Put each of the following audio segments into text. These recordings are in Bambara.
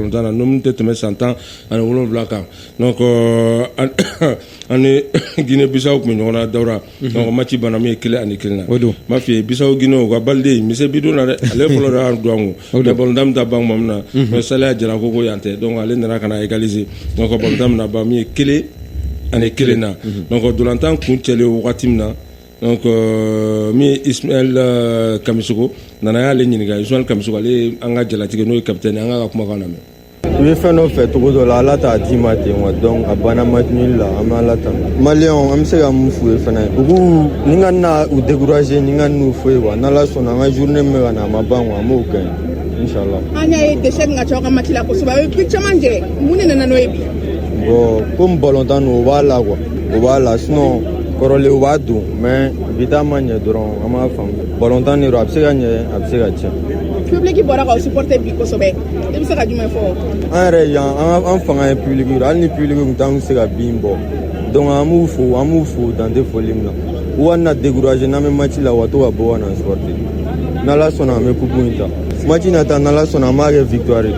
Balontan na n'o tɛ tɛmɛ san 17 kan. Donc an ni Guinée Bissau tun bɛ ɲɔgɔn na, Dawura. Donc match banna min ye 1-1 na. O don. N b'a f'i ye, Bissau Guinée, u ka baliden mise bidon na dɛ, ale fɔlɔ de y'a don an kun, mais balontan bɛ taa ban tuma min na, mais Saliya Jara ko yan tɛ. Donc ale nana ka na égaliser. Donc balontan bɛna ban min ye 1-1 na. Donc dolantan kun cɛlen wagati min na, donc min ye Ismaël Kamisogo nana, y'ale ɲininka. Ismaël Kamisogo, ale ye an ka jalatigɛ, n'o ye capitaine ye. An k'a ka kumakan lamɛn. I bɛ fɛn dɔ fɛ cogo dɔ la, Ala t'a d'i ma ten wa. Donc a banna match nul la, an bɛ Ala tanu. Maliyɛnw, an bɛ se ka mun f'u ye fɛnɛ? U k'u ni ka na u décourager, ni ka n'u foyi quoi. N'Ala sɔnna, an ka journée min bɛ ka na, a ma ban quoi, an b'o gagner inchallah. An y'a ye déchet ka ca aw ka match la kosɛbɛ, a bɛ but caman jɛ. Mun de nana n'o ye bi? Bon, komi balontan don, o b'a la quoi, o b'a la. Sinon kɔrɔlen u b'a don, mais bi ta ma ɲɛ dɔrɔn, an b'a faamu. Balontan de don, a bɛ se ka ɲɛ, a bɛ se ka tiɲɛ. Public bɔra k'aw supporter bi kosɛbɛ, i bɛ se ka jumɛn fɔ? An yɛrɛ yan, an fanga ye public ye. Hali ni public tun t'an se ka bin bɔ. Donc an b'u fo, an b'u fo dan tɛ foli min na. U kana na décourager n'an bɛ match la, u ka to ka bɔ ka na supporter. N'Ala sɔnna, an bɛ coupe in ta match nata. N'Ala sɔnna, an b'a kɛ victoire ye.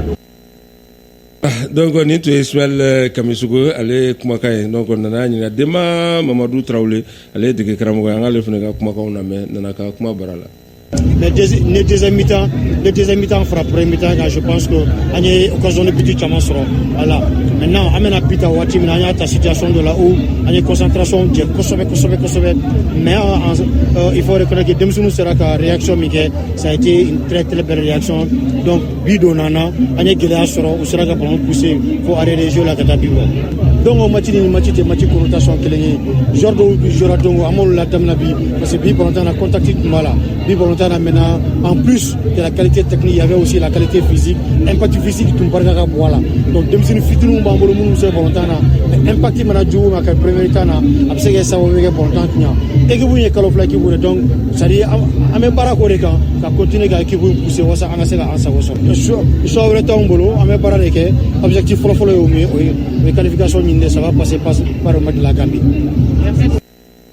Donc nin tun ye Ismaël Kamisogo, ale kumakan ye. Donc nana ɲininka Denba Mamadu Tarawele, ale ye dege karamɔgɔ ye. An k'ale fana ka kumakanw lamɛn, nana ka kuma bara la. Mais ne deuxième mi-temps, ne deuxième mi-temps fara premier mi-temps kan, je pense que an ye occasion de but caman sɔrɔ. Voilà, maintenant an bɛna but ta waati min na, an y'a ta situation dɔ la où an ye concentration jɛ kosɛbɛ kosɛbɛ kosɛbɛ. Mais il faut reconnaître que denmisɛnninw sera ka réaction min kɛ, ça a été une très très belle réaction. Donc but donna an na, an ye gɛlɛya sɔrɔ, u sera ka ballon pousser fo arrêt de jeu la ka taa but bɔ. Donc o match ni match tɛ match connotation kelen ye. Joueur dɔw jouera, donc an m'olu la daminɛ bi, parce que bi balontan na, contact tun b'a la bi balontan na. Maintenant, en plus de la qualité technique, il y avait aussi la qualité physique. Impact physique tun barika ka bon a la. Donc denmisɛnnin fitininw b'an bolo minnu bɛ se balontan na, mais impact mana jugu ma ka premier temps na, a bɛ se ka kɛ sababu ye ka balontan tiɲɛ. Équipe in ye kalo 2 équipe de. Donc c'est à dire an bɛ baara k'o de kan ka continuer ka équipe in pousser walasa an ka se ka an sago sɔrɔ. Choix wɛrɛ t'anw bolo, an bɛ baara de kɛ. Objectif fɔlɔ-fɔlɔ ye o min ye, o ye qualification ɲini de. Ça va passer par le match de la Gambie.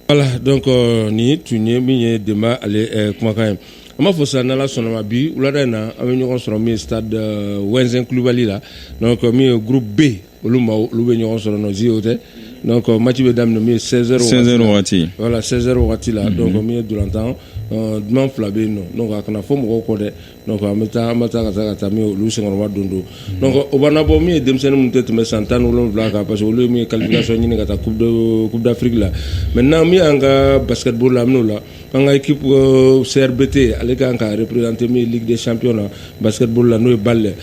Voilà, donc nin tun ye min ye Denba ale kumakan ye. An b'a fɔ sisan, n'Ala sɔnna ma, bi wulada in na, an bɛ ɲɔgɔn sɔrɔ min ye stade Wɛnzɛn Kulubali la. Donc min ye groupe B, olu ma, olu bɛ ɲɔgɔn sɔrɔ nɔ zi o tɛ. Donc match bɛ daminɛ min ye 16 heures. 16 heures waati. Voilà, 16 heures waati la. Donc min ye dolantan duman fila bɛ yen nɔ. Donc a kana fɔ mɔgɔw kɔ dɛ. Donc an bɛ taa, an bɛ taa ka taa min ye olu senkɔrɔba don don. Donc o b'an nabɔ min ye denmisɛnnin minnu tɛ tɛmɛ san 17 kan, parce que olu ye min ye qualification ɲini ka taa coupe d'Afrique la. Maintenant, min y'an ka basketball la, an bɛn'o la. An ka équipe CRBT, ale kan ka représenter min ye Ligue des champions na basketball la, n'o ye BAL.